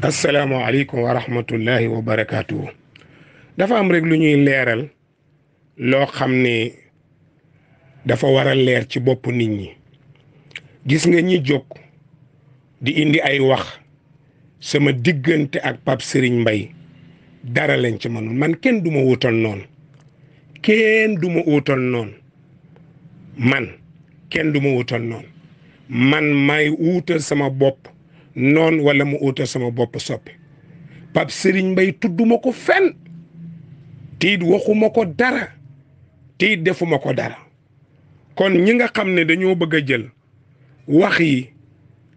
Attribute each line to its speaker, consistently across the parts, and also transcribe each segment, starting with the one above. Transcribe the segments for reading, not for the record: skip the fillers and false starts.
Speaker 1: asalaamaaleykum wa rahmatullahi wa barakaatu. dafa am rek lu ñuy leeral loo xam ne dafa war a leer ci bopp nit ñi. gis nga ñi jóg di indi ay wax sama diggante ak Pape Serigne Mbaye dara lañ ci mënul. man kenn du ma wutal noonu kenn du ma wutal noonu man kenn du ma wutal noonu man may wuutal sama bopp noon wala mu uutal sama bopp soppe. Pape Serigne Mbaye tudduma ko fenn tiit waxuma ko dara tiit defuma ko dara. kon ñi nga xam ne dañoo bëgg a jël wax yi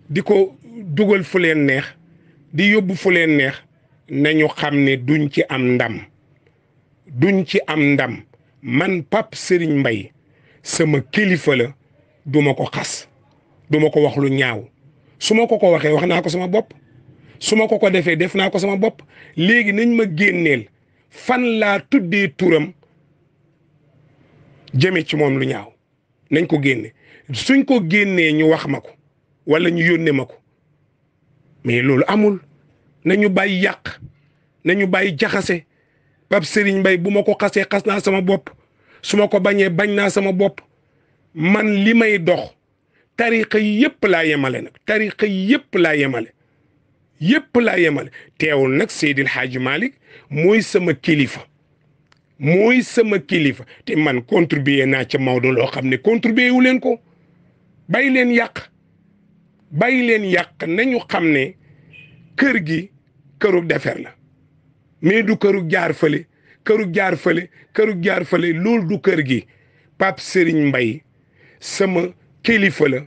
Speaker 1: di ko dugal fu leen neex di yóbbu fu leen neex nañu xam ne duñ ci am ndam duñ ci am ndam. man Pape Serigne Mbaye sama kilifa la duma ko xas duma ko wax lu ñaaw. su ma ko waxee wax naa ko sama bopp su ma ko defee def naa ko sama bopp. léegi nañ ma génneel fan laa tuddee turam jëme ci moom lu ñaaw nañ ko génne. suñ ko génnee ñu wax ma ko wala ñu yónnee ma ko mais loolu amul. nañu bàyyi yàq nañu bàyyi jaxase. Pape Serigne Mbaye bu ma ko xasee xas naa sama bopp su ma ko bañee bañ naa sama bopp. man li may dox tariqa yi yëpp laa yemale nag tariqa yi yëpp laa yemale teewul nag Seydil Hadji Malick mooy sama kilifa te man contribuer naa ca Maodo loo xam ne contribuer wu leen ko. bàyyi leen yàq nañu xam ne kër gi kërug defer la mais du kërug jaar fële loolu du kër gi. Pape Serigne Mbaye sama kilifa la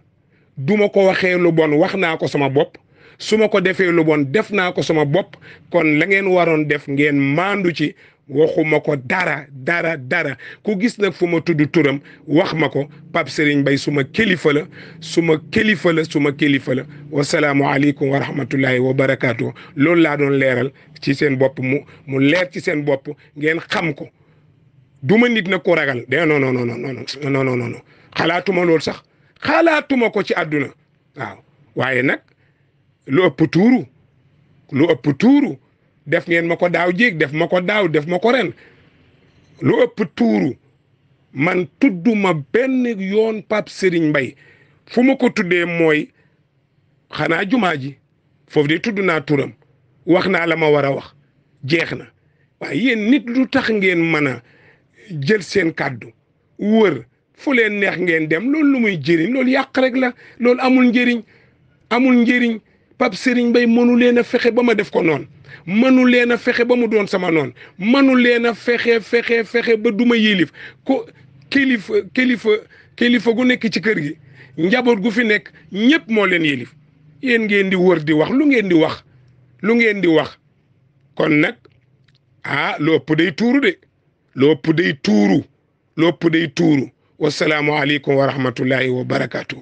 Speaker 1: duma ko waxee lu bon wax naa ko sama bopp su ma ko defee lu bon def naa ko sama bopp. kon la ngeen waroon def ngeen maandu ci. waxuma ko dara ku gis nag fu ma tudd turam wax ma ko. Pape Serigne Mbaye suma kilifa la wasalaamu aleykum wa rahmatullahi wa barakaatu. loolu laa doon leeral ci seen bopp mu leer ci seen bopp ngeen xam ko. duma nit na ko ragal de non xalaatuma loolu sax xalaatuma ko ci àdduna. waaw waaye nag lu ëpp tuuru def ngeen ma ko daaw jéeg def ma ko daaw def ma ko ren lu ëpp tuuru man tudduma benn yoon Pape Serigne Mbaye. fu ma ko tuddee mooy xanaa jumaa ji foofu de tudd naa turam wax naa la ma war a wax jeex na. waaye yéen nit lu tax ngeen mën a jël seen kàddu wër fu leen neex ngeen dem loolu lu muy jëriñ loolu yàq rek la loolu amul njëriñ Pape Serigne Mbaye mënu leen a fexe ba ma def ko noonu mënu leen a fexe ba mu doon sama noonu mënu leen a fexe ba duma yilif ko kilifa gu nekk ci kër gi njaboot gu fi nekk ñëpp moo leen yilif yéen ngeen di wër di wax lu ngeen di wax kon nag lu ëpp day tuuru wasalaamu aleykum wa rahmatullahi wa barakaatu.